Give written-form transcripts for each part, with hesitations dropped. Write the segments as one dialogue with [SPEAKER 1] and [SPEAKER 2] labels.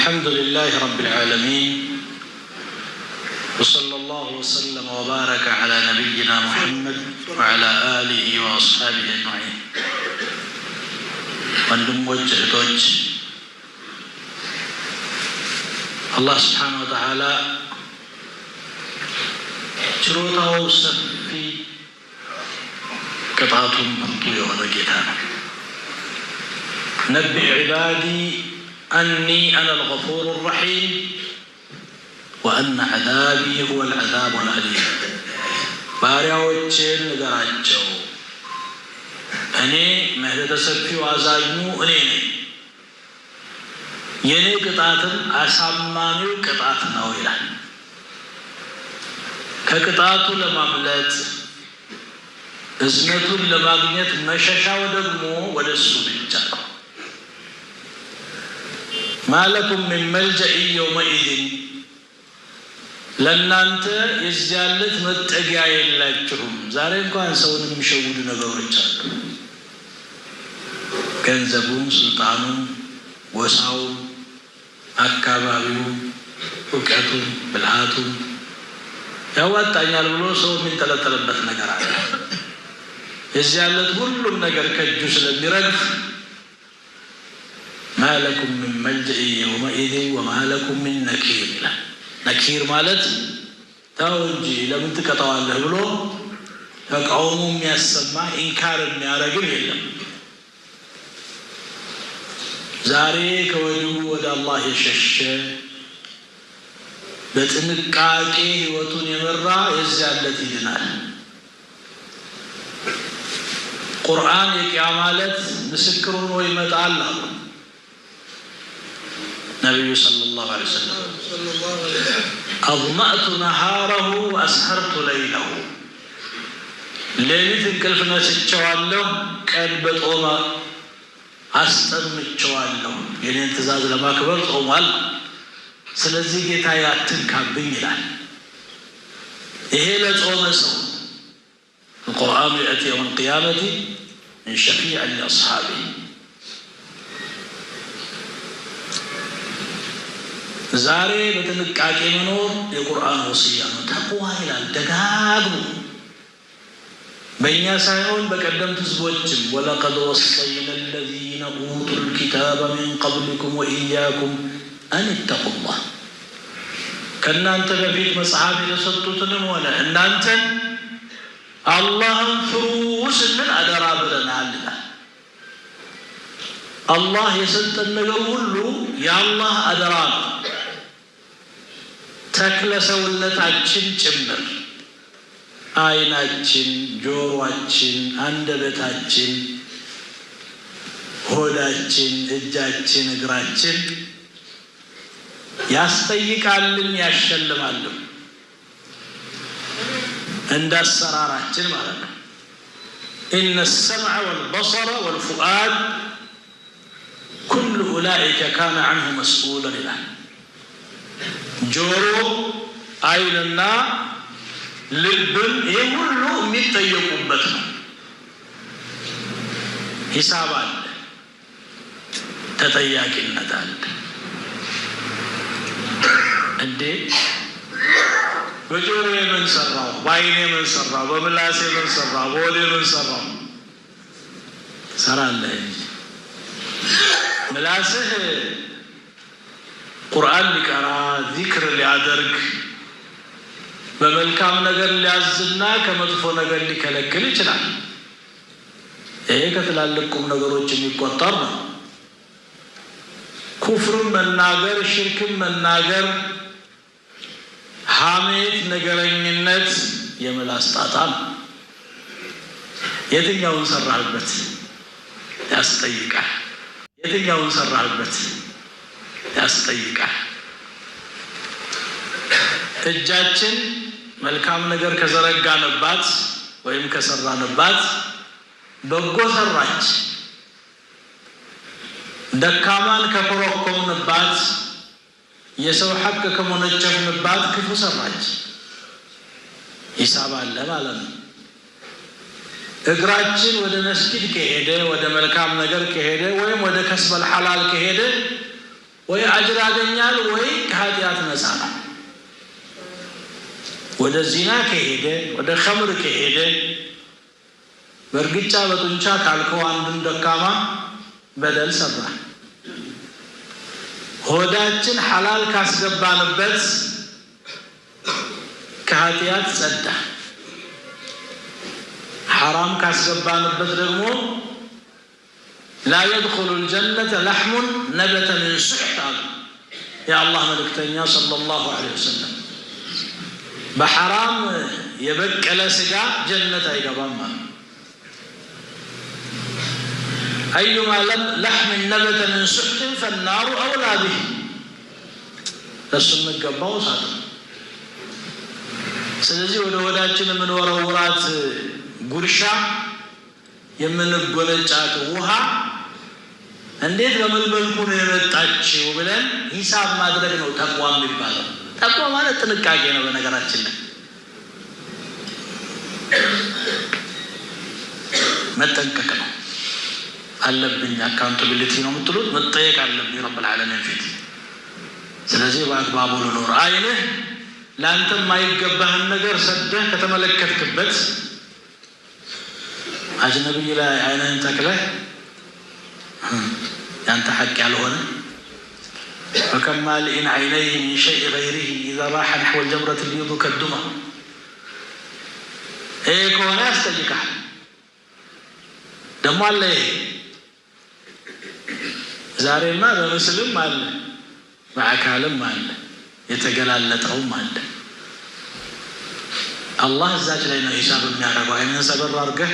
[SPEAKER 1] الحمد لله رب العالمين، وصلى الله وسلم وبارك على نبينا محمد وعلى آله وأصحابه أجمعين። ወንድሞች እህቶች፣ አላህ ስብሓነሁ ወተዓላ ችሮታው ሰፊ፣ ቅጣቱም ብርቱ የሆነ ጌታ ነው። ነቢዕ ዒባዲ አኒ አነ አልገፉሩ ረሒም ወአነ ዐዛቢ ሁወ አልዐዛቡ አልአሊም። ባሪያዎቼን ንገራቸው፣ እኔ ምህረተ ሰፊው አዛኙ እኔ ነኝ፣ የእኔ ቅጣትም አሳማሚው ቅጣት ነው ይላል። ከቅጣቱ ለማምለጥ፣ እዝነቱን ለማግኘት መሸሻው ደግሞ ወደ እሱ ብቻ ነው። ما لكم من ملجإ يومئذ፣ ለእናንተ የዚያን ዕለት መጠጊያ የላችሁም። ዛሬ እንኳን ሰውን የሚሸውዱ ነገሮች አሉ። ገንዘቡም፣ ስልጣኑም፣ ጎሳውም፣ አካባቢውም፣ እውቀቱም፣ ብልሃቱም ያዋጣኛል ብሎ ሰው የሚንጠለጠልበት ነገር አለ። የዚያን ዕለት ሁሉም ነገር ከእጁ ስለሚረግፍ ما لكم من ملجإ يومئذ وما لكم من نكير ይላል። نكير ማለት ተው እንጂ ለምን ትቀጣዋለህ ብሎ ተቃውሞ የሚያሰማ፣ إنكار የሚያደርግም የለም። ዛሬ ከወዲሁ ወደ አላህ የሸሸ፣ በጥንቃቄ ህይወቱን የመራ የዚያን ዕለት ይድናል። ቁርአን የቅያማ ዕለት ምስክር ሆኖ ይመጣል አሉ ነቢዩ صلى الله عليه وسلم። أظمأت نهاره وأسهرت ليله፣ ሌሊት እንቅልፍ ነስቸዋለሁ፣ ቀን በጦም አስጠምቸዋለሁ። የኔን ትእዛዝ ለማክበር ጾሟል። ስለዚህ ጌታ አትንካብኝ ይላል። ይሄ ለጾመ ሰው القرآن يأتي يوم القيامة شفيعا لأصحابه። ዛሬ በጥንቃቄ መኖር የቁርአን ወስያ ነው። ተቅዋ ይላል ደጋግሞ፣ በእኛ ሳይሆን በቀደምት ህዝቦችም። ولقد وصينا الذين أوتوا الكتاب من قبلكم وإياكم أن اتقوا الله፣ ከእናንተ በፊት መጽሐፍ የተሰጡትንም ሆነ እናንተን አላህን ፍሩ ስንል አደራ ብለናል ይላል። አላህ የሰጠን ነገር ሁሉ የአላህ አደራ ነው። ተክለ ሰውነታችን ጭምር፣ አይናችን፣ ጆሮአችን፣ አንደበታችን፣ ሆዳችን፣ እጃችን፣ እግራችን ያስጠይቃልም ያሸልማልም እንዳሰራራችን ማለት ነው። إن السمع والبصر والفؤاد كل أولئك كان عنه مسؤولا ይላል። ጆሮ፣ አይንና ልብም ይህ ሁሉ የሚጠየቁበት ነው። ሂሳብ አለ፣ ተጠያቂነት አለ። እንዴ፣ በጆሮዬ ምን ሰራው? በአይኔ ምን ሰራው? በምላሴ ምን ሰራው? በሆዴ ምን ሰራው? ሰራለህ እንጂ። ምላስህ ቁርአን ሊቀራ፣ ዚክር ሊያደርግ፣ በመልካም ነገር ሊያዝና ከመጥፎ ነገር ሊከለክል ይችላል። ይሄ ከትላልቅ ቁም ነገሮች የሚቆጠር ነው። ኩፍርም መናገር፣ ሽርክም መናገር፣ ሐሜት፣ ነገረኝነት የምላስ ጣጣ ነው። የትኛውን ሰራህበት ያስጠይቃል። የትኛውን ሰራህበት ያስጠይቃል። እጃችን መልካም ነገር ከዘረጋንባት ወይም ከሰራንባት በጎ ሰራች። ደካማን ከኮረኮምንባት፣ የሰው ሐቅ ከሞነጨፍንባት ክፉ ሰራች። ሂሳብ አለ ማለት ነው። እግራችን ወደ መስጊድ ከሄደ፣ ወደ መልካም ነገር ከሄደ ወይም ወደ كسب الحلال ከሄደ ወይ አጅር ያገኛል ወይ ከኃጢአት ነፃ ነው። ወደ ዚና ከሄደ፣ ወደ ኸምር ከሄደ፣ በእርግጫ በጡንቻ ካልከው አንዱን ደካማ በደል ሰራ። ሆዳችን ሐላል ካስገባንበት ከኃጢአት ጸዳ። ሐራም ካስገባንበት ደግሞ لا يدخل الجنة لحم نبت من سحت አሉ የአላህ መልእክተኛ صلى الله عليه وسلم። በሐራም የበቀለ ስጋ ጀነት አይገባም አሉ። أيما لحم نبت من سحت فالنار أولى به፣ ለእሱ የሚገባው እሳት ነው። ስለዚህ ወደ ሆዳችን የምንወረውራት ጉርሻ፣ የምንጎነጫት ውሃ እንዴት በምን መልኩ ነው የመጣችው ብለን ሂሳብ ማድረግ ነው ተቅዋ የሚባለው። ተቅዋ ማለት ጥንቃቄ ነው። በነገራችን ላይ መጠንቀቅ ነው አለብኝ። Accountability ነው የምትሉት፣ መጠየቅ አለብኝ رب العالمين ፊት። ስለዚህ በአግባቡ ልኖር። አይንህ ለአንተ የማይገባህን ነገር ሰደህ ከተመለከትክበት፣ አጅነቢይ ላይ አይንህን ተክለህ ያንተ ሐቅ ያልሆነ፣ فكم مالئ عينيه من شيء غيره إذا راح نحو الجمرة البيض كالدمى። ይሄ ከሆነ ያስጠይቃል። ደግሞ አለ ይሄ ዛሬማ በምስልም አለ፣ በአካልም አለ፣ የተገላለጠውም አለ። አላህ እዛች ላይ ነው ሂሳብ የሚያደርገው። አይንህን ሰበር አድርገህ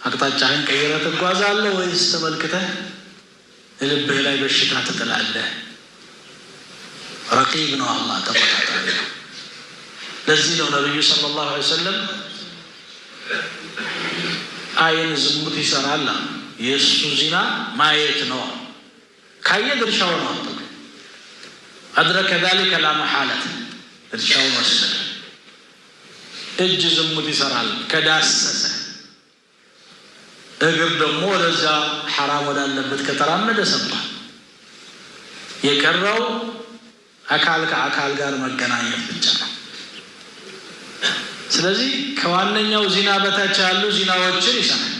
[SPEAKER 1] አቅጣጫህን ቀይረህ ትጓዛለህ ወይስ ተመልክተህ ልብህ ላይ በሽታ ትጥላለህ? ረቂብ ነው አላህ፣ ተቆጣጣሪ ነው። ለዚህ ነው ነቢዩ صلى الله عليه وسلم አይን ዝሙት ይሰራል፣ የእሱ ዚና ማየት ነው። ካየ ድርሻው ነው። أدرك ذلك لا محالة፣ ድርሻውን ወሰደ። እጅ ዝሙት ይሰራል ከዳሰሰ፣ እግር ደግሞ ወደዛ ሐራም ወዳለበት ከተራመደ ሰጥቷል። የቀረው አካል ከአካል ጋር መገናኘት ብቻ ነው። ስለዚህ ከዋነኛው ዚና በታች ያሉ ዚናዎችን ይሰራል።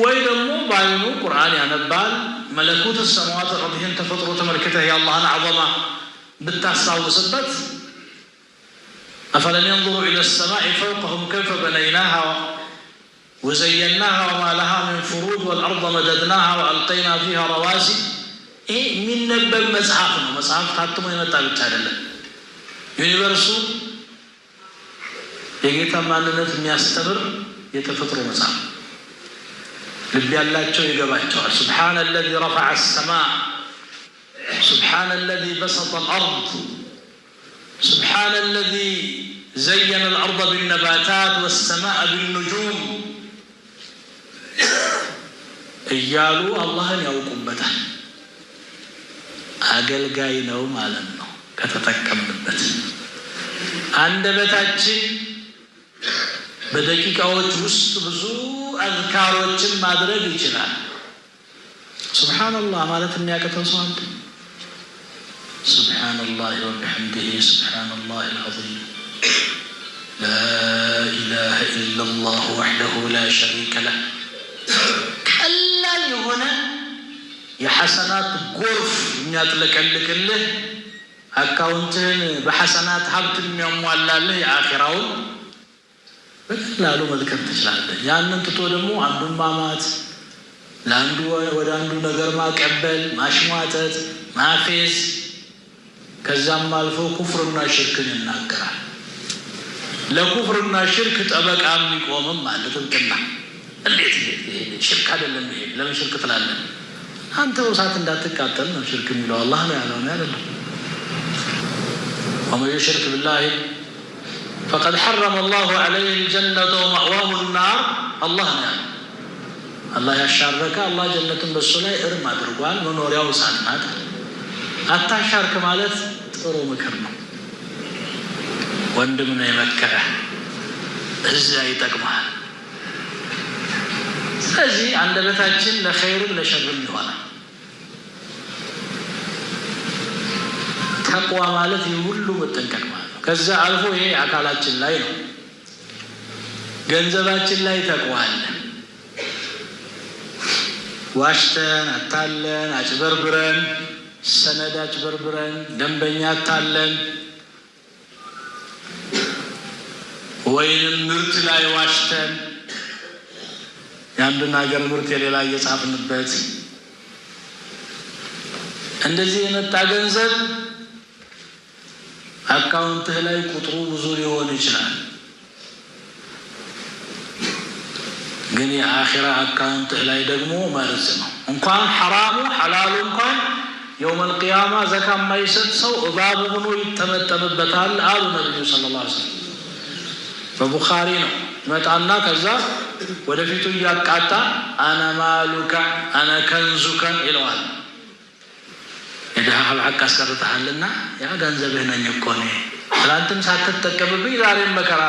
[SPEAKER 1] ወይ ደግሞ በአይኑ ቁርአን ያነባል። መለኩት ሰማዋት ወልአርድን ተፈጥሮ ተመልክተህ የአላህን ዐዘማ ብታስታውስበት፣ أفلم ينظروا إلى السماء فوقهم كيف بنيناها وزيناها وما لها من فروج والأرض مددناها وألقينا فيها رواسي። ይሄ የሚነበብ መጽሐፍ ነው። መጽሐፍ ታትሞ የመጣ ብቻ አይደለም። Universe ኡ የጌታ ማንነት የሚያስተምር የተፈጥሮ መጽሐፍ፣ ልብ ያላቸው ይገባቸዋል። سبحان الذي رفع السماء፣ سبحان الذي بسط الأرض፣ سبحان الذي زين الأرض بالنباتات والسماء بالنجوم እያሉ አላህን ያውቁበታል። አገልጋይ ነው ማለት ነው ከተጠቀምንበት። አንደበታችን በደቂቃዎች ውስጥ ብዙ አዝካሮችን ማድረግ ይችላል። سبحان الله ማለት የሚያቅተው ሰው አለ? سبحان الله وبحمده سبحان الله العظيم لا إله إلا الله وحده لا شريك له። ቀላል የሆነ የሐሰናት ጎርፍ የሚያጥለቀልቅልህ፣ አካውንትህን በሐሰናት ሀብት የሚያሟላልህ የአኺራውን በቀላሉ መዝከር ትችላለህ። ያንን ትቶ ደግሞ አንዱን ማማት፣ ለአንዱ ወደ አንዱ ነገር ማቀበል፣ ማሽሟጠጥ፣ ማፌዝ፣ ከዛም አልፎ ኩፍርና ሽርክን ይናገራል። ለኩፍርና ሽርክ ጠበቃ የሚቆምም አለ። ጥብቅና እንዴት እንዴት ይሄ ሽርክ አይደለም፣ ይሄ ለምን ሽርክ ትላለህ? አንተ እሳት እንዳትቃጠል ነው ሽርክ የሚለው፣ አላህ ነው ያለው ነው አይደለም። ومن يشرك بالله فقد حرم الله عليه الجنة ومأواه النار አላህ ነው ያለው። አላህ ያሻረከ አላህ ጀነትን በሱ ላይ እርም አድርጓል፣ መኖሪያው እሳት ናት። አታሻርክ ማለት ጥሩ ምክር ነው። ወንድም ነው የመከረህ፣ እዚያ ይጠቅመሃል። ስለዚህ አንደበታችን ለኸይርም ለሸርም ይሆናል። ተቅዋ ማለት ይህ ሁሉ መጠንቀቅ ማለት ነው። ከዛ አልፎ ይሄ አካላችን ላይ ነው። ገንዘባችን ላይ ተቅዋ አለ። ዋሽተን፣ አታለን፣ አጭበርብረን፣ ሰነድ አጭበርብረን፣ ደንበኛ አታለን፣ ወይንም ምርት ላይ ዋሽተን የአንዱን ሀገር ምርት የሌላ እየጻፍንበት እንደዚህ የመጣ ገንዘብ አካውንትህ ላይ ቁጥሩ ብዙ ሊሆን ይችላል። ግን የአኺራ አካውንትህ ላይ ደግሞ መርዝ ነው። እንኳን ሐራሙ ሐላሉ እንኳን يوم القيامة ዘካ የማይሰጥ ሰው እባቡ ሆኖ ይጠመጠምበታል አሉ ነቢዩ صلى الله عليه وسلم። በቡኻሪ ነው። ይመጣና ከዛ ወደፊቱ እያቃጣ أنا مالك أنا كنزك ይለዋል። የድሃ ሐቅ አስቀርተሃልና ያ ገንዘብህ ነኝ እኮ እኔ ትላንትም ሳትጠቀምብኝ ዛሬም መከራ።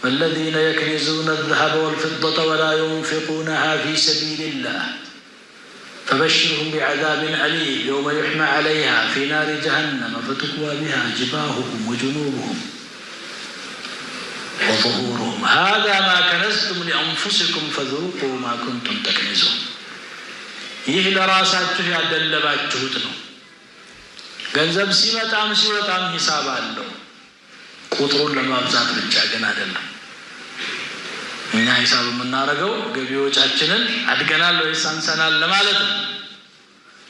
[SPEAKER 1] والذين يكنزون الذهب والفضة ولا ينفقونها في سبيل الله فبشرهم بعذاب أليم يوم يحمى عليها في نار جهنم فتكوى بها جباههم وجنوبهم وظهورهم هذا ما كنزتم لأنفسكم فذوقوا ما كنتم تكنزون። ይህ ለራሳችሁ ያደለባችሁት ነው። ገንዘብ ሲመጣም ሲወጣም ሂሳብ አለው። ቁጥሩን ለማብዛት ብቻ ግን አይደለም። እኛ ሂሳብ የምናደርገው ገቢዎቻችንን አድገናል ወይስ አንሰናል ለማለት ነው።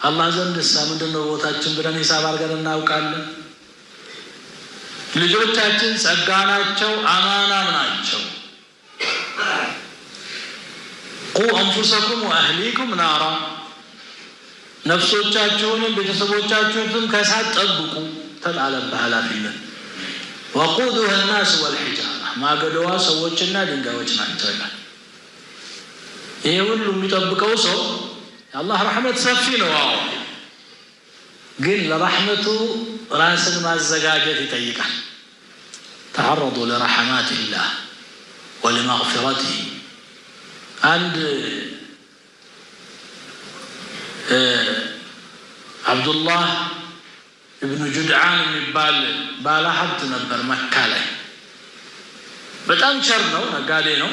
[SPEAKER 1] አላህ ዘንድ እሳ ምንድነው ቦታችን ብለን ሂሳብ አድርገን እናውቃለን? ልጆቻችን ጸጋ ናቸው፣ አማናም ናቸው። ቁ አንፉሰኩም ወአህሊኩም ናራ፣ ነፍሶቻችሁንም ቤተሰቦቻችሁንም ከእሳት ጠብቁ ተጣለብህ ኃላፊነት። ወቁዱሃ ናስ ወልሒጃራ፣ ማገዶዋ ሰዎችና ድንጋዮች ናቸው ይላል። ይሄ ሁሉ የሚጠብቀው ሰው የአላህ ረሕመት ሰፊ ነው። አዎ፣ ግን ለረሕመቱ ራስን ማዘጋጀት ይጠይቃል። ተዓረዱ ለረሐማቲላህ ወለመግፊረቲህ። አንድ አብዱላህ እብኑ ጁድዓን የሚባል ባለ ሀብት ነበር መካ ላይ። በጣም ቸር ነው፣ ነጋዴ ነው።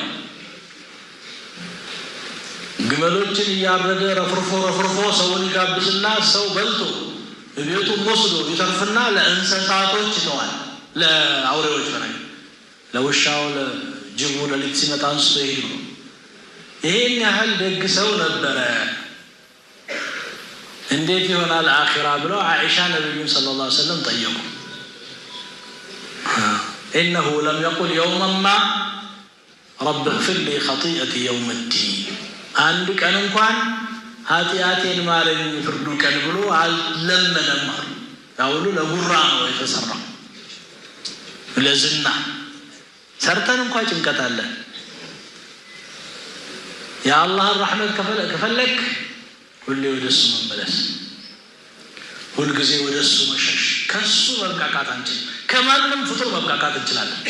[SPEAKER 1] ግመሎችን እያረደ ረፍርፎ ረፍርፎ ሰውን ይጋብዝና ሰው በልቶ ቤቱን ወስዶ ይተርፍና ለእንስሳቶች ይተዋል፣ ለአውሬዎች በላይ ለውሻው፣ ለጅቡ ለሊት ሲመጣ አንስቶ ይሄዱ ነው። ይሄን ያህል ደግ ሰው ነበረ። እንዴት ይሆናል አኺራ ብለው ዓኢሻ ነቢዩን صلى الله عليه وسلم ጠየቁ። إنه لم يقل يوما ما رب اغفر لي خطيئتي يوم الدين፣ አንድ ቀን እንኳን ኃጢአቴን ማረኝ ፍርዱ ቀን ብሎ አልለመነም አሉ። ያ ሁሉ ለጉራ ነው የተሰራው፣ ለዝና። ሰርተን እንኳ ጭንቀት አለን። የአላህን ረሕመት ከፈለክ ሁሌ ወደ እሱ መመለስ፣ ሁልጊዜ ወደ እሱ መሸሽ። ከሱ መብቃቃት አንችልም። ከማንም ፍጡር መብቃቃት እንችላለን።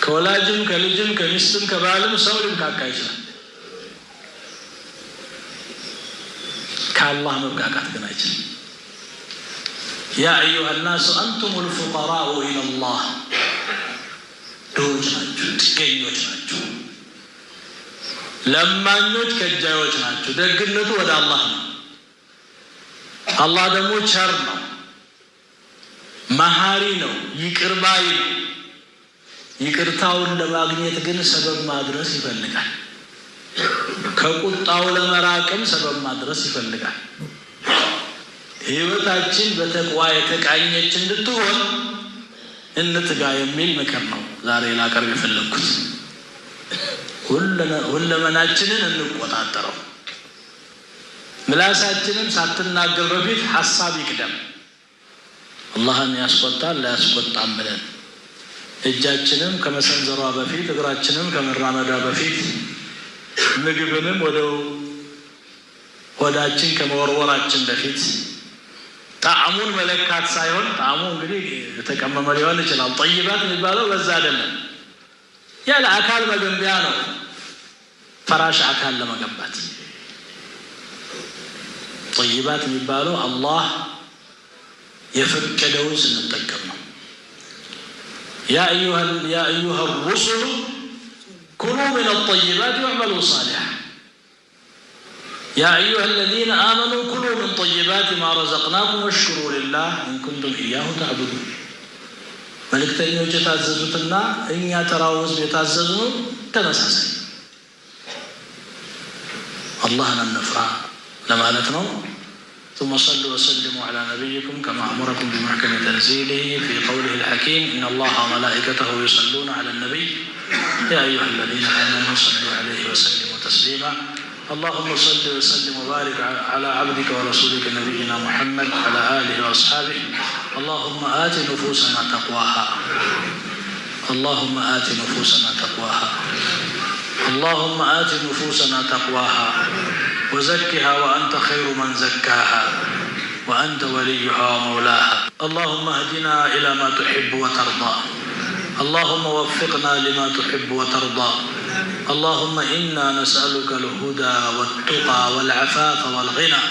[SPEAKER 1] ከወላጅም ከልጅም ከሚስትም ከባልም ሰው ሊብቃቃ ይችላል። ከአላህ መብቃቃት ግን አይችልም። ያ አዩሃ ናሱ አንቱም ልፉቀራኡ ኢለላህ፣ ድሆች ናችሁ፣ ጥገኞች ናችሁ፣ ለማኞች ከጃዮች ናቸው። ደግነቱ ወደ አላህ ነው። አላህ ደግሞ ቸር ነው፣ መሀሪ ነው፣ ይቅር ባይ ነው። ይቅርታውን ለማግኘት ግን ሰበብ ማድረስ ይፈልጋል። ከቁጣው ለመራቅም ሰበብ ማድረስ ይፈልጋል። ህይወታችን በተቅዋ የተቃኘች እንድትሆን እንትጋ የሚል ምክር ነው ዛሬ ላቀርብ የፈለግኩት። ሁለመናችንን እንቆጣጠረው። ምላሳችንም ሳትናገር በፊት ሀሳብ ይቅደም። አላህን ያስቆጣል ላያስቆጣም ብለን እጃችንም ከመሰንዘሯ በፊት እግራችንም ከመራመዷ በፊት ምግብንም ወደ ሆዳችን ከመወርወራችን በፊት ጣዕሙን መለካት ሳይሆን፣ ጣዕሙ እንግዲህ የተቀመመ ሊሆን ይችላል። ጠይባት የሚባለው በዛ አይደለም። ያ ለአካል መገንቢያ ነው፣ ፈራሽ አካል ለመገንባት። ጠይባት የሚባለው አላህ የፈቀደውን ስንጠቀም ነው። ያ አዩሃ ሩሱሉ ኩሉ ሚነ ጠይባት ወዕመሉ ሳሊሓ፣ ያ አዩሃ አለዚነ አመኑ ኩሉ ሚን ጠይባት ማ ረዘቅናኩም ወሽኩሩ ሊላህ ኢን ኩንቱም ኢያሁ ተዕቡዱን። መልእክተኞች የታዘዙትና እኛ ተራው ህዝብ የታዘዝነው ተመሳሳይ፣ አላህን እንፍራ ለማለት ነው። ثم صلوا وسلموا على نبيكم كما أمركم بمحكم تنزيله في قوله الحكيم إن الله وملائكته يصلون على النبي يا أيها الذين آمنوا صلوا عليه وسلموا تسليما. اللهم صل وسلم وبارك على عبدك ورسولك نبينا محمد وعلى آله وأصحابه. اللهم آت نفوسنا تقواها، اللهم آت نفوسنا تقواها، اللهم آت نفوسنا تقواها وزكها وأنت خير من زكاها وأنت وليها ومولاها. اللهم اهدنا إلى ما تحب وترضى، اللهم وفقنا لما تحب وترضى. اللهم إنا نسألك الهدى والتقى والعفاف والغنى.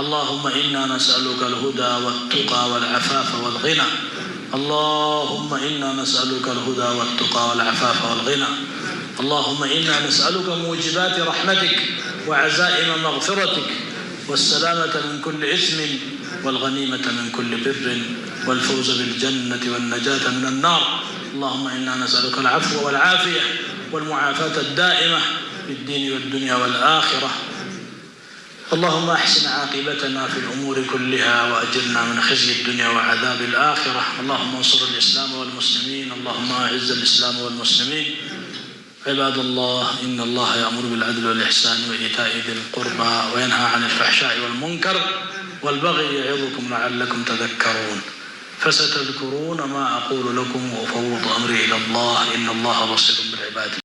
[SPEAKER 1] اللهم إنا نسألك الهدى والتقى والعفاف والغنى. اللهم إنا نسألك الهدى والتقى والعفاف والغنى. اللهم إنا نسألك موجبات رحمتك وعزائم مغفرتك والسلامة من كل إثم والغنيمة من كل بر والفوز بالجنة والنجاة من النار. اللهم إنا نسألك العفو والعافية والمعافاة الدائمة في الدين والدنيا والآخرة. اللهم أحسن عاقبتنا في الأمور كلها وأجرنا من خزي الدنيا وعذاب الآخرة. اللهم انصر الإسلام والمسلمين، اللهم أعز الإسلام والمسلمين. عباد الله، إن الله يأمر بالعدل والإحسان وإيتاء ذي القربى وينهى عن الفحشاء والمنكر والبغي يعظكم لعلكم تذكرون. فستذكرون ما أقول لكم وأفوض أمري إلى الله، إن الله بصير بالعباد.